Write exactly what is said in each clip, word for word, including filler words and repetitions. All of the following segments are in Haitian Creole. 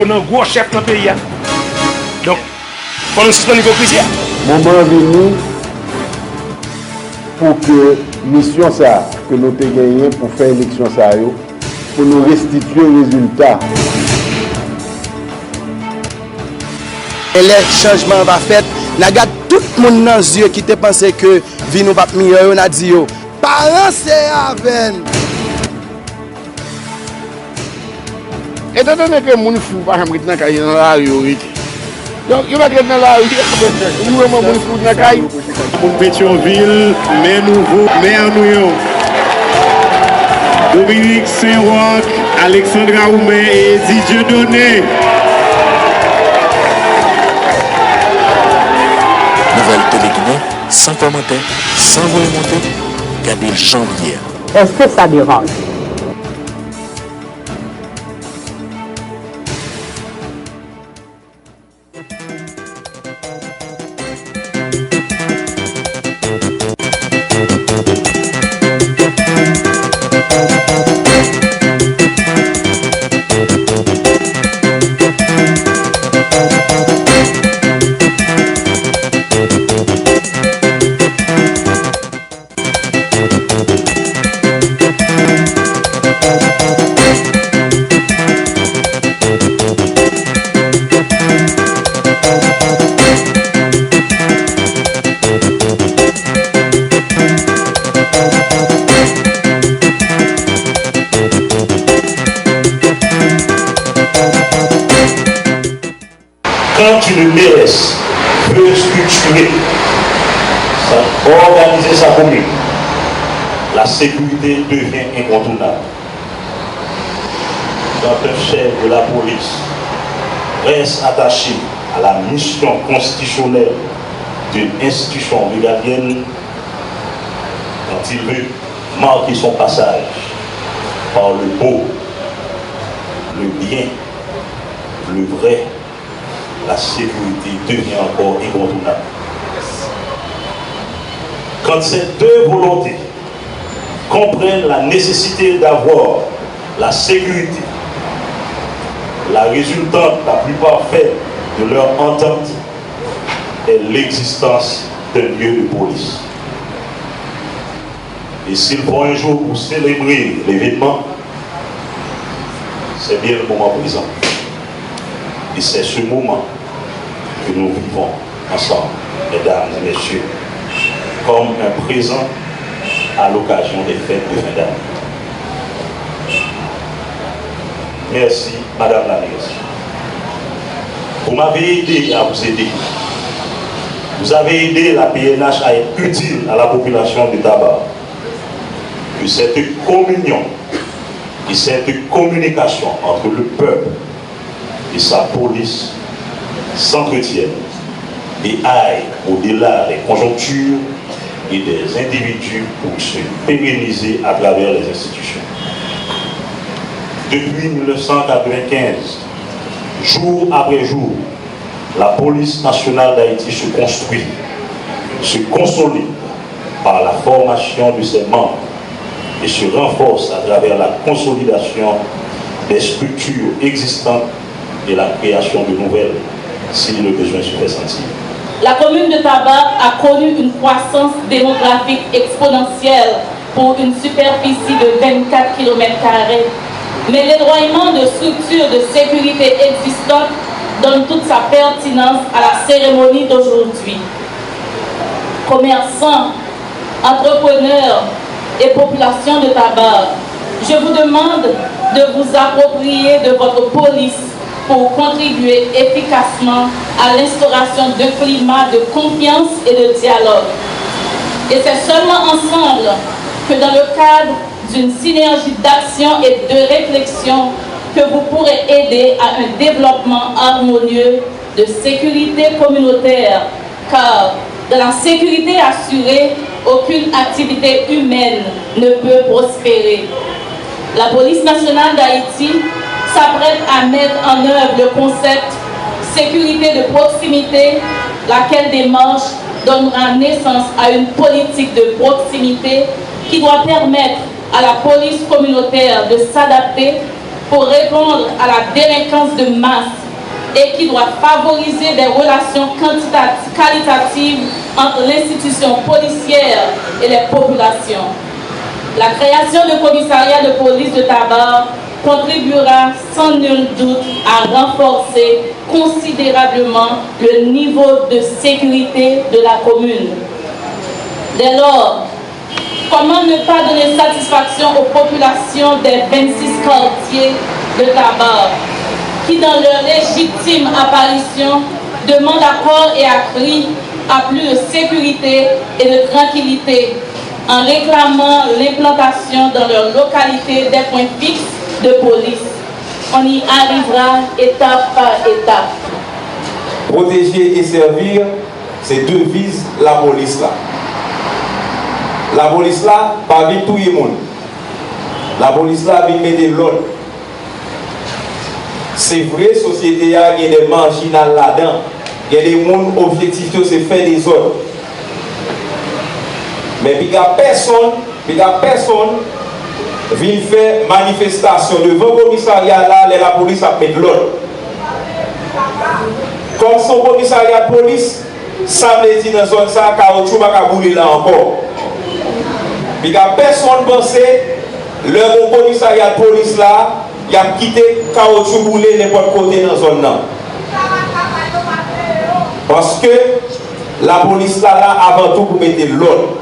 Yo nan gwo chèf nan peyi a. Donk, fò nou sispann ipokrizi a. Moman an vini pou ke misyon sa a ke nou te genyen pou fè eleksyon sa yo, pou nou restitye rezilta. E lè chanjman an va fèt, n a gad tout moun nan zye ki te panse ke vi nou p ap miyò yo, n a di yo, pa ranse avè n. Etandone ke moun fou pa janm ret nan kay, nan lari yo rete. Donk, yo mèt ret nan lari. Ou vrèman moun fou nan kay? Moun Petyonvil, mè nouvo, mè nou yo. Dominique Saint-Roch, Alexandra Oumen e Eddy Dieudonné. Nouvèl Tele Ginen, san kòmantè, san voye monte, gade l jan l ye a. Èske sa deranje? Quand une mairesse veut structurer, sa, organiser sa commune, la sécurité devient incontournable. Quand un chef de la police reste attaché à la mission constitutionnelle d'une institution régalienne, quand il veut marquer son passage par le beau, le bien, le vrai, la sécurité devient encore incontournable. Quand ces deux volontés comprennent la nécessité d'avoir la sécurité, la résultante la plus parfaite de leur entente est l'existence d'un lieu de police. Et s'il faut un jour pour célébrer l'événement, c'est bien le moment présent. Et c'est ce moment que nous vivons ensemble, mesdames et messieurs, comme un présent à l'occasion des fêtes de fin d'année. Merci, Madame la ministre. Vous m'avez aidé à vous aider. Vous avez aidé la P N H à être utile à la population de Taba. Que cette communion et cette communication entre le peuple et sa police s'entretiennent et aillent au-delà des conjonctures et des individus pour se pérenniser à travers les institutions. Depuis mille neuf cent quatre-vingt-quinze, jour après jour, la Police nationale d'Haïti se construit, se consolide par la formation de ses membres et se renforce à travers la consolidation des structures existantes et la création de nouvelles, si le besoin se fait sentir. La commune de Taba a connu une croissance démographique exponentielle pour une superficie de vingt-quatre kilomètres carrés, mais l'éloignement de structures de sécurité existantes donne toute sa pertinence à la cérémonie d'aujourd'hui. Commerçants, entrepreneurs et population de Taba, je vous demande de vous approprier de votre police pour contribuer efficacement à l'instauration d'un climat de confiance et de dialogue. Et c'est seulement ensemble que dans le cadre d'une synergie d'action et de réflexion que vous pourrez aider à un développement harmonieux de sécurité communautaire, car dans la sécurité assurée, aucune activité humaine ne peut prospérer. La Police nationale d'Haïti s'apprête à mettre en œuvre le concept sécurité de proximité, laquelle démarche donnera naissance à une politique de proximité qui doit permettre à la police communautaire de s'adapter pour répondre à la délinquance de masse et qui doit favoriser des relations quantitati- qualitatives entre l'institution policière et les populations. La création de commissariats de police de Taba contribuera sans nul doute à renforcer considérablement le niveau de sécurité de la commune. Dès lors, comment ne pas donner satisfaction aux populations des vingt-six quartiers de Taba, qui, dans leur légitime apparition, demandent à corps et à cri à plus de sécurité et de tranquillité, en réclamant l'implantation dans leur localité des points fixes de police? On y arrivera étape par étape. Protéger et servir, se deviz lapolis la. Lapolis la pa vin touye moun. Lapolis la vin mete lòd. Se vre, sosyete a gen de majinal ladan. Gen de moun, objektif yo se fè dezòd. Men piga pèsonn, piga pèsonn vin fè manifestasyon devan komisarya la lè lapolis ap met lòd. Kòm se yon komisarya polis, sa vle di nan zòn sa, kawotchou pa ka boule la ankò. Piga pèsonn panse lè gon komisarya polis la, y ap kite kawotchou boule nenpòt kote nan zòn nan. Paske lapolis la la avan tou pou mete lòd.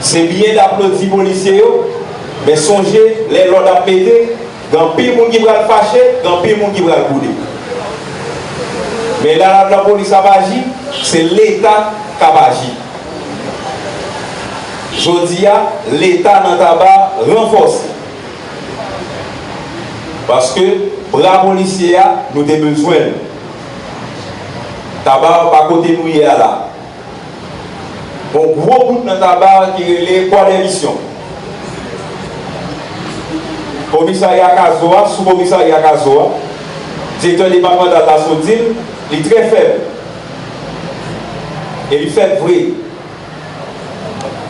Se byen d aplodi polisye yo, men sonje, lè lòd ap mete, gen anpil moun ki pral fache, gen anpil moun ki pral boude. Men lè lapolis ap aji, se Leta k ap aji. Jodi a, Leta nan Taba ranfòse. Paske bra polisye a, nou te bezwen l. Taba pa kote nou ye a la. Gon gwo bout nan Taba ki rele Kwa dè Misyon. Komisarya Kazo a, sou komisarya Kazo a, direktè depatmantal la sot di l, li trè fèb. E li fèb vre.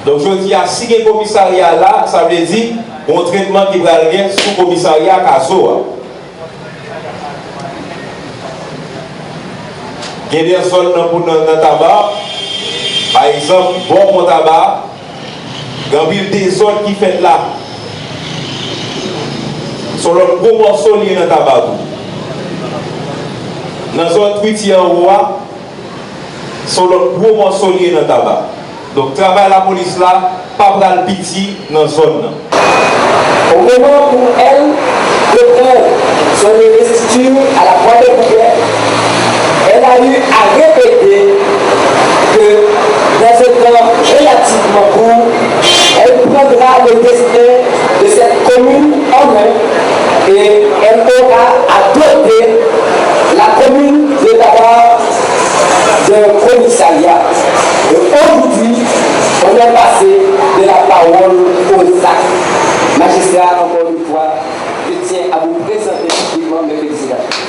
Donk jodi a, si gen komisarya la, sa vle di gon tretman ki pral gen sou komisarya Kazo a. Gen de zòn nan, nan, nan Taba, pa egzanp, bò Pon Taba, gen anpil dezòd ki fèt la. Se yon lòt gwo mòso li ye nan Taba tou. Nan zòn Twiti anwo a, se yon lòt gwo mòso li ye nan Taba. Donk travay lapolis la pa pral piti nan zòn nan. Au moment où elle, de près son investiture à la Croix des Bouquets, elle a eu à répéter que dans un temps relativement court, elle prendra le destin de cette commune en main et elle aura à doter la commune de Tabar d'un commissariat. Et aujourd'hui, on est passé de la parole aux actes. Magistrat, encore une fois, je tiens à vous présenter publiquement mes félicitations.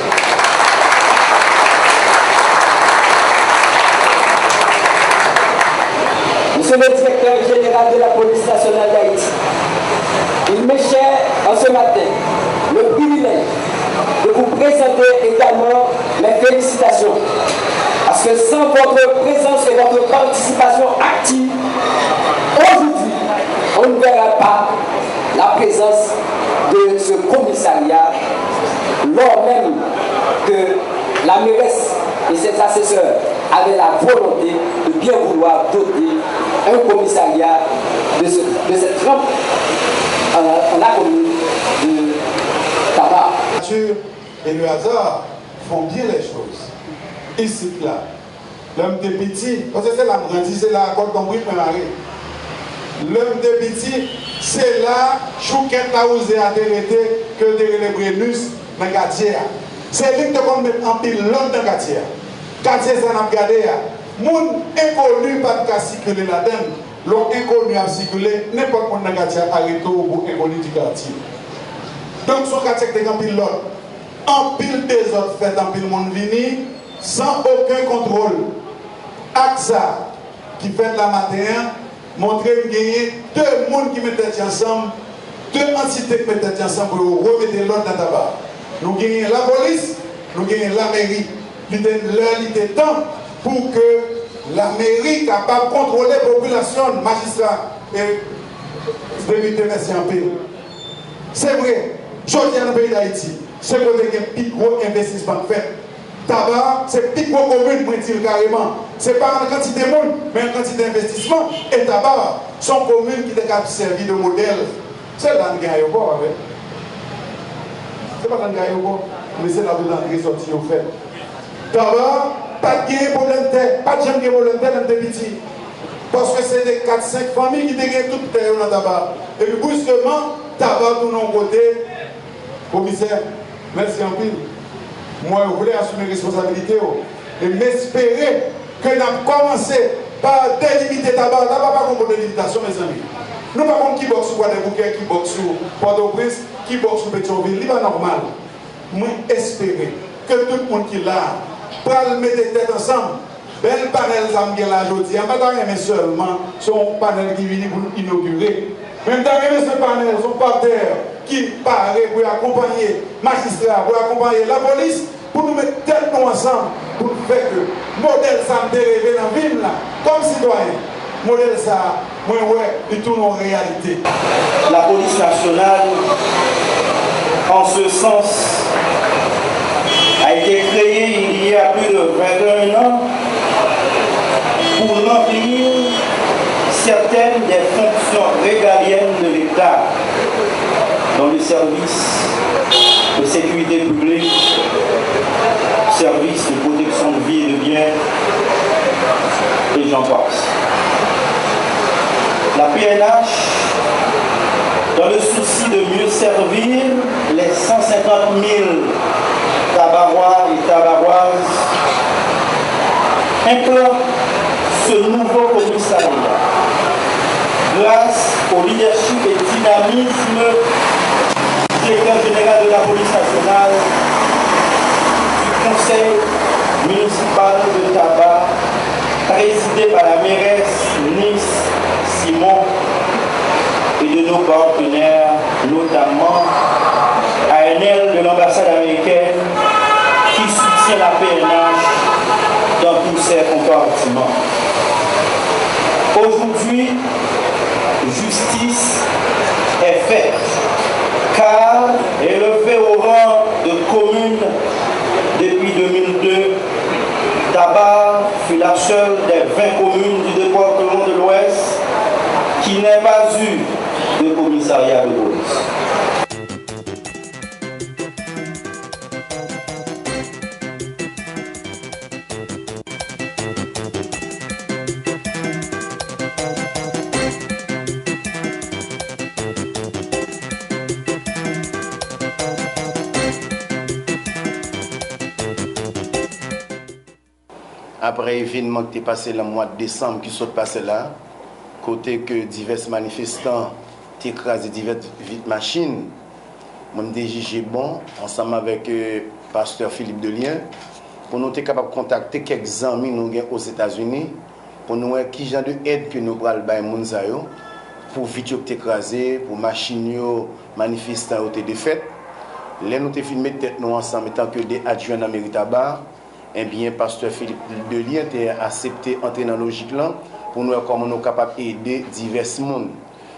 Monsieur le directeur général de la police nationale d'Haïti, il m'est cher en ce matin le privilège de vous présenter également mes félicitations. Parce que sans votre présence et votre participation active, aujourd'hui, on ne verra pas la présence de ce commissariat, lors même que la mairesse et ses assesseurs avaient la volonté de bien vouloir doter un commissariat de, ce, de cette trempe euh, en la commune de Tabar. Et le hasard font bien les choses. Isit la, lè m te piti, paske se la m grandi, se la kòd konbrit mwen mare. Lè m te piti, se la choukèt lawouze a te rete, ke yo te rele Brennus, nan katye a. Se li k te konn met anpil lòd nan katye a. Katye sa n ap gade a, moun enkoni pa t ka sikile ladan l. Lè yon enkoni ap sikile, nenpòt moun nan katye a arete w pou enkoni di katye. Donk, se yon katye ki te gen anpil lòd. Anpil dezòd fèt, anpil moun vini san okenn kontwòl. Ak sa ki fèt la maten an montre n genyen de moun ki met tèt yo ansanm de antite k met tèt yo ansanm pou yo remete lòd nan Taba. Nou genyen lapolis, nou genyen lameri. Li te lè, li te tan pou ke lameri kapab kontwole popilasyon l, majistra e depite, mèsi anpil. Se vre, jodi a nan peyi Dayiti, se kote gen pi gwo envestisman k fèt. Taba se pi gwo komin, mwen di l kareman. Se pa an kantite moun, men an kantite envestisman. E Taba se yon komin ki te ka sèvi de modèl. Se la n gen ayewopò, pa vre? Se pa la n gen ayewopò, men se la tout antre sòti yo fèt. Taba pa t genyen pwoblèm tè, pa t janm gen pwoblèm tè lè m te piti. Paske se te kat senk fanmi ki te gen tout tè yo nan Taba. Epi briskeman, Taba tounen yon kote. Komisè, mèsi anpil. M wè w vle asime responsabilite w. E m espere ke n ap kòmanse pa delimite Taba. Taba pa gon bon delimitasyon, mezanmi. Nou pa konn ki bòks sou Kwadèboukè, ki bòks sou Pòtoprens, ki bòks sou Petyonvil. Li pa nòmal. Mwen espere ke tout moun ki la a pral mete tèt ansanm. Bèl panèl sa m gen la jodi a, m pa ta renmen sèlman se yon panèl ki vini pou n inogire. Men m ta renmen se panèl, se yon patè ki pare pou y akonpanye majistra, pou y akonpanye lapolis, pou nou met tèt nou ansanm, pou n fè ke modèl sa m te reve nan vi m la, kòm sitwayen, modèl sa a, mwen wè li tounen yon reyalite. Lapolis nasyonal, en ce sens, a été créée il y a plus de vingt et un ans pour remplir certaines des fonctions régaliennes de l'État, dans le service de sécurité publique, service de protection de vie et de biens, et j'en passe. La P N H, dans le souci de mieux servir les cent cinquante mille Tabarois et Tabaroises, implante ce nouveau commissariat grâce au leadership et dynamisme du directeur général de la police nationale, du conseil municipal de Taba, présidé par la mairesse Nice Simon et de nos partenaires, notamment A N L de l'ambassade américaine, qui soutient la P N H dans tous ses compartiments. Aujourd'hui, justice est faite, car élevée au rang de commune depuis deux mille deux, Taba fut la seule des vingt communes du département de l'Ouest qui n'ait pas eu de commissariat de police. Aprè evènman ki te pase lan mwa desanm ki sot pase la, kote ke divès manifestan te kraze divès vit machin, mwen m te jije bon, ansanm avèk, eh, pastè Philippe Delien, pou nou te kapab kontakte kèk zanmi nou gen Ozetazini, pou nou wè ki jan de èd ke nou pral bay moun sa yo, pou vit yo ki te kraze, pou machin yo, manifestan yo te defèt. Lè nou te fin met tèt nou ansanm antanke de adjwen nan meri Taba, ebyen, pastè Philippe Delien te aksepte antre nan lojik lan pou nou wè kòman nou kapab ede divès moun.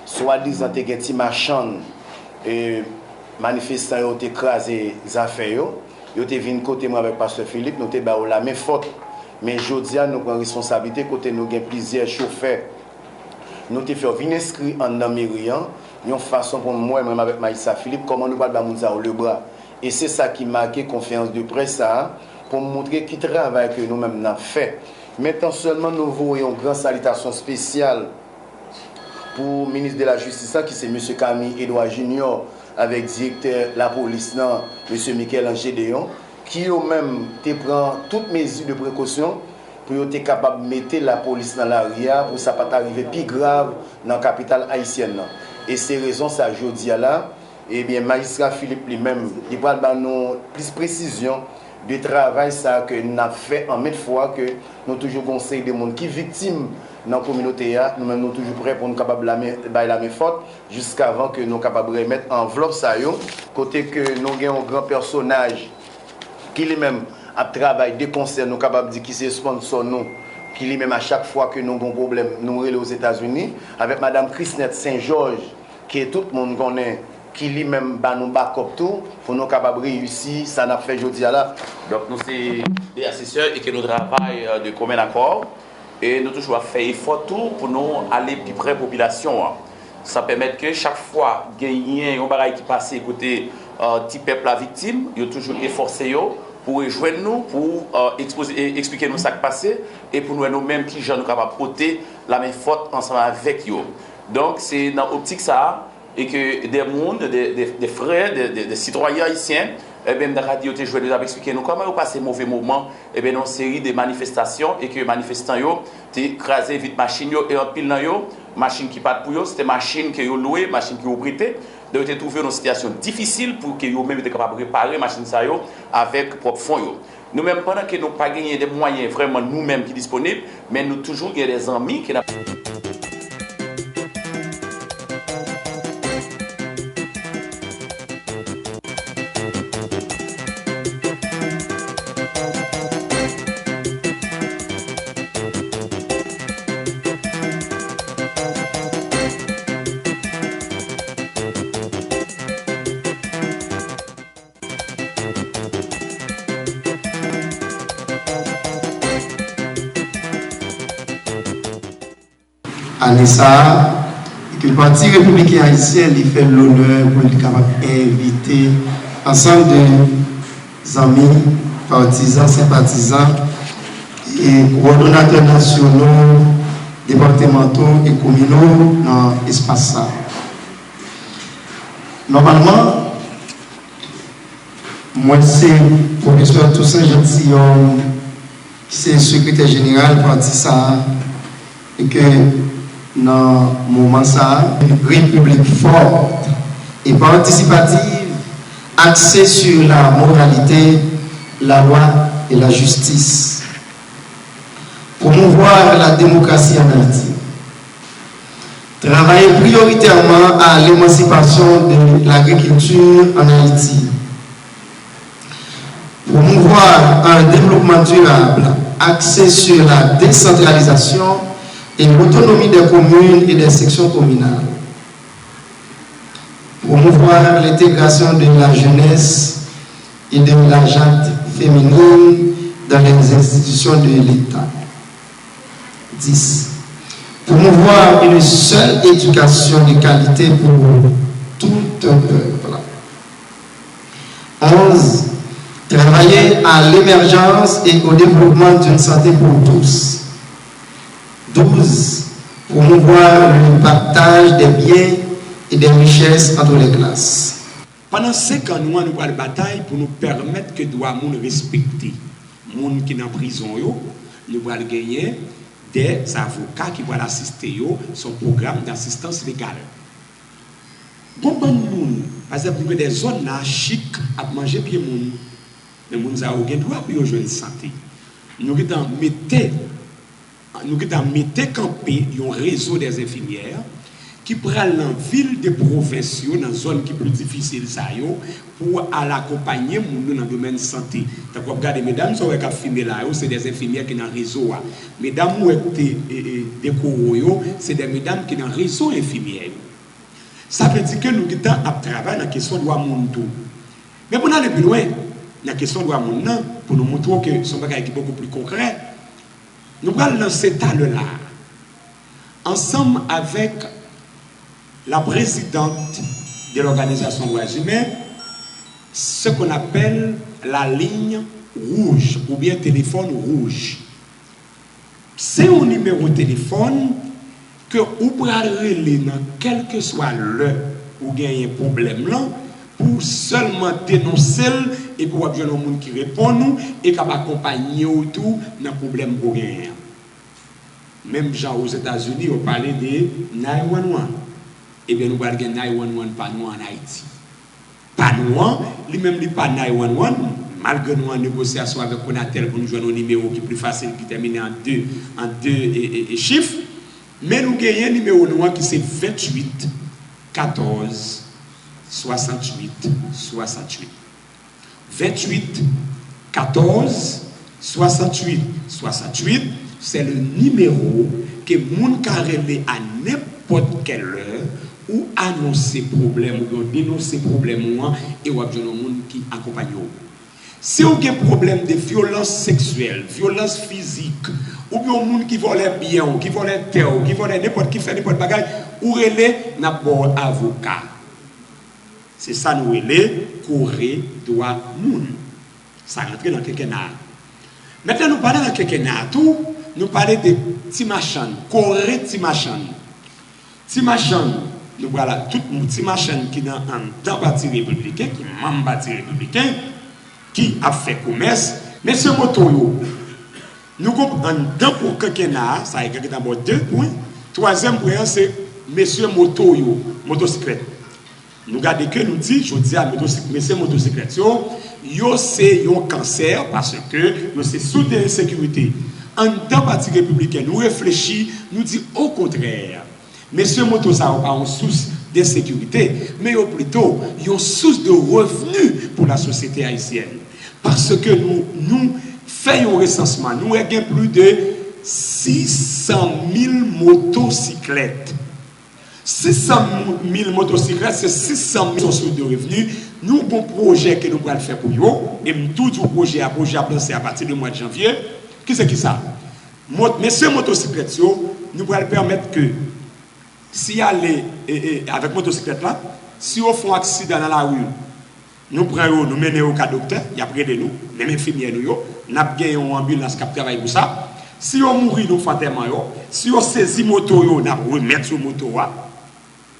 Swadizan te gen ti machann, e, manifestan yo te kraze zafè yo. Yo te vin kote mwen avèk pastè Philippe, nou te ba yo lamen fòt. Men jodi a, nou pran responsablite kote nou gen plizyè chofè. Nou te fè yo vin enskri anndan meri an, yon fason pou mwen, menm avèk Majistra Philippe, kòman nou pral ba moun sa yo lebra. E se sa ki make konferans de près sa a, pou m montre ki travay ke nou menm n ap fè. Men tan sèlman nou voye yon gran salitasyon espesyal pou minis de la jistis la, ki se mesye Camille Edouard Junior, avèk direktè lapolis lan, mesye Michel-Ange Gédéon, ki yo menm te pran tout mezi de prekosyon pou yo te kapab mete lapolis nan lari a, pou sa pa ta rive pi grav nan kapital ayisyèn nan. E se rezon sa, jodi a la, ebyen, Majistra Philippe li menm, li pral ba nou plis presizyon de travay sa a ke n ap fè an mèt fwa, ke nou toujou gen yon seri de moun ki viktim nan kominote a, nou menm nou toujou prè pou nou kapab lame, bay lamen fòt, jiskavan ke nou kapab remèt anvlòp sa yo, kote ke nou gen yon gran pèsonaj ki li menm ap travay de konsè, nou kapab di ki se sponsò nou, ki li menm a chak fwa ke nou gen yon pwoblèm, nou rele Ozetazini, avèk madanm Chrisnette Saint Georges, ke tout moun konnen, ki li menm ba nou bakòp tou, pou nou kapab reyisi sa n ap fè jodi a la. Donk, nou se de asesè e ke nou travay, euh, de commun accord. E nou toujou ap fè efò tou pou nou ale pi pre popilasyon an. Sa pèmèt ke chak fwa genyen yon bagay ki pase kote, euh, ti pèp la viktim, yo toujou efòse yo pou rejwenn nou, pou, euh, ekspoze, e eksplike nou sa k pase, e pou nou wè nou menm kijan nou kapab pote lamen fòt ansanm avèk yo. Donk, se nan optik sa a, e ke de moun, de, de, de frè, de, de, de sitwayen ayisyen, ebyen, m ta ka di yo te jwenn nou, t ap eksplike nou kòman yo pase move moman, ebyen, nan yon seri de manifestasyon, e ke manifestan yo te kraze vit machin yo, e anpil nan yo, machin ki pa t pou yo, se te machin ke yo lwe, machin ke yo prete. Donk, yo te twouve yo nan yon sitiyasyon difisil pou ke yo menm yo te kapab repare machin sa yo avèk pwòp fon yo. Nou menm, pandan ke nou pa genyen de mwayen vrèman nou menm ki disponib, men nou toujou gen de zanmi ke n ap Ane sa a, e ke Pati Repibliken Ayisyen li fè l lonè pou li kapab envite ansanm de zanmi, patizan, senpatizan e kowòdonatè nasyono, depatmanto e komino nan espas sa a. Nòmalman, mwen se pwofesè Toussaint Jean Tillon, ki se sekretè jeneral pati sa a, e ke nan moman sa a, repiblik fòt e patisipativ, axée sur la moralité, la loi et la justice. Promouvoir la démocratie en Haïti. Travailler prioritairement à l'émancipation de l'agriculture en Haïti. Promouvoir un développement durable axé sur la décentralisation et l'autonomie des communes et des sections communales. Promouvoir l'intégration de la jeunesse et de la gente féminine dans les institutions de l'État. Dix. Promouvoir une seule éducation de qualité pour tout un peuple. Onze. Travailler à l'émergence et au développement d'une santé pour tous. Douze. Promouvoir le partage des biens et des richesses entre les classes. Pandan senk an nou an, nou pral batay pou nou pèmèt ke dwa moun respekte. Moun ki nan prizon yo, nou pral genyen de avoka ki pral asiste yo, se yon pwogram dasistans legal. Gon bann moun, pa egzanp, nou gen de zòn la, chik ap manje pye moun. Men moun sa yo gen dwa pou yo jwenn sante. Nou gentan mete, nou gentan mete kanpe yon rezo dèzenfimyè ki pral nan vil de pwovens yo, nan zòn ki pli difisil sa yo, pou al akonpanye moun yo nan domèn sante. Tankou w ap gade medam sa w wè k ap fime la yo, se dèzenfimyè ki nan rezo a. Medam ou wè k te, e, e, dekore w yo, se de medam ki nan rezo enfimyè yo. Sa vle di ke nou gentan ap travay nan kesyon dwa moun tou. Men pou n ale pi lwen nan kesyon dwa moun nan, pou nou montre w ke se yon bagay ki bokou pli konkrè, nou pral lanse talè la a, ansanm avèk la présidente de l'Organisation Droits Humains, ce qu'on appelle la ligne rouge oubyen telefòn wouj. Se yon nimewo telefòn ke ou pral rele nan kèlkeswa lè ou genyen pwoblèm lan, pou w sèlman denonse l, epi w ap jwenn yon moun ki reponn ou e k ap akonpanye w tou nan pwoblèm ke w genyen an. Menm jan Ozetazini, yo pale de nine one one. Ebyen, nou pral gen nine one one pa nou an Ayiti. Pa nou an, li menm li pa nine one one, Malgre nou an negosyasyon avèk Conatel pou nou jwenn yon nimewo ki pli fasil, ki tèmine an de, an de e, e, e chif, men nou genyen nimewo nou an ki se venntuit katòz swasanntuit swasanntuit. Venntuit katòz swasanntuit swasanntuit, c'est le numéro ke moun ka rele a nenpòt kèl lè ou anonse pwoblèm ou byen denonse pwoblèm ou an e w ap jwenn yon moun ki akonpanye w. Si w gen pwoblèm de vyolans seksyèl, vyolans fizik, oubyen yon moun ki vòlè byen w, ki vòlè tè w, ki vòlè nenpòt, ki fè nenpòt bagay, ou rele, n ap ba w avoka. Se sa nou rele kore dwa moun. Sa rantre nan kenkena a. Mentnan nou pale nan kenkena a tou, nou pale de ti machann, kore ti machann. Ti machann, nou pral, tout moun, ti machann ki nan anndan Pati Repibliken, ki manm Pati Repibliken, ki ap fè komès, mesye moto yo, nou gon anndan pou kenkena a, sa e gentan bò de pwen. Twazyèm pwen an se mesye moto yo, motosiklèt. Nou gade ke nou di, jodi a, motosik, mesye motosiklèt yo, yo se yon kansè paske yo se sous de ensekirite. Anndan Pati Repibliken, nou reflechi, nou di okontrè, mesye moto sa yo pa yon sous de ensekirite, men yo plito yon sous de revni pou la sosyete ayisyèn. Paske nou, nou fè yon resansman, nou wè gen plis de sis san mil motosiklèt. Sis san mil motosiklèt, se sis san mil sous de revni. Nou gon pwojè ke nou pral fè pou yo. E m tou di w pwojè a, pwojè ap lanse apati de mwa de janvye. Ki se ki sa? Mot, mesye motosiklèt yo, nou pral pèmèt ke si y ale e, e, avèk motosiklèt la, si yo fè yon aksidan nan lari, nou pran yo, nou mennen yo ka doktè, y ap rele nou, menm enfimyè nou yo, n ap gen yon anbilans k ap travay pou sa. Si yo mouri, nou fè antèman yo. Si yo sezi moto yo, n ap remèt yo moto a.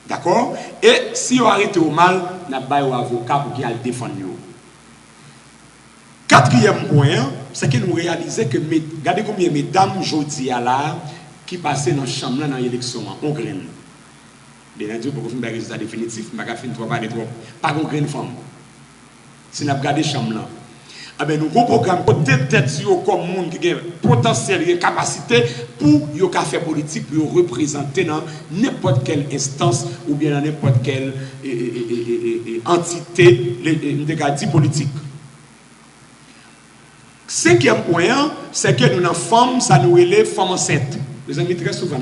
Dakò? E si yo arete yo mal, n ap ba yo avoka pou ki al defann yo. Katriyèm pwen an, se ke nou reyalize ke, gade konbyen medam jodi a la ki pase nan chanm lan nan eleksyon an, on grenn. Byen, di yo poko fin bay rezilta definitif, m pa ka fin twò pale twòp. Pa gon grenn fanm. Si n ap gade chanm lan, anben, nou gon pwogram kote tèt yo kòm moun ki gen potansyèl, gen kapasite pou yo ka fè politik, pou yo reprezante nan nenpòt kèl enstans oubyen nan nenpòt kèl e, e, e, e, e, e, antite, le, e, m te ka di politik. Senkyèm pwen an, se ke nou nan fanm, sa nou rele fanm ansent. Mezanmi, trè souvan,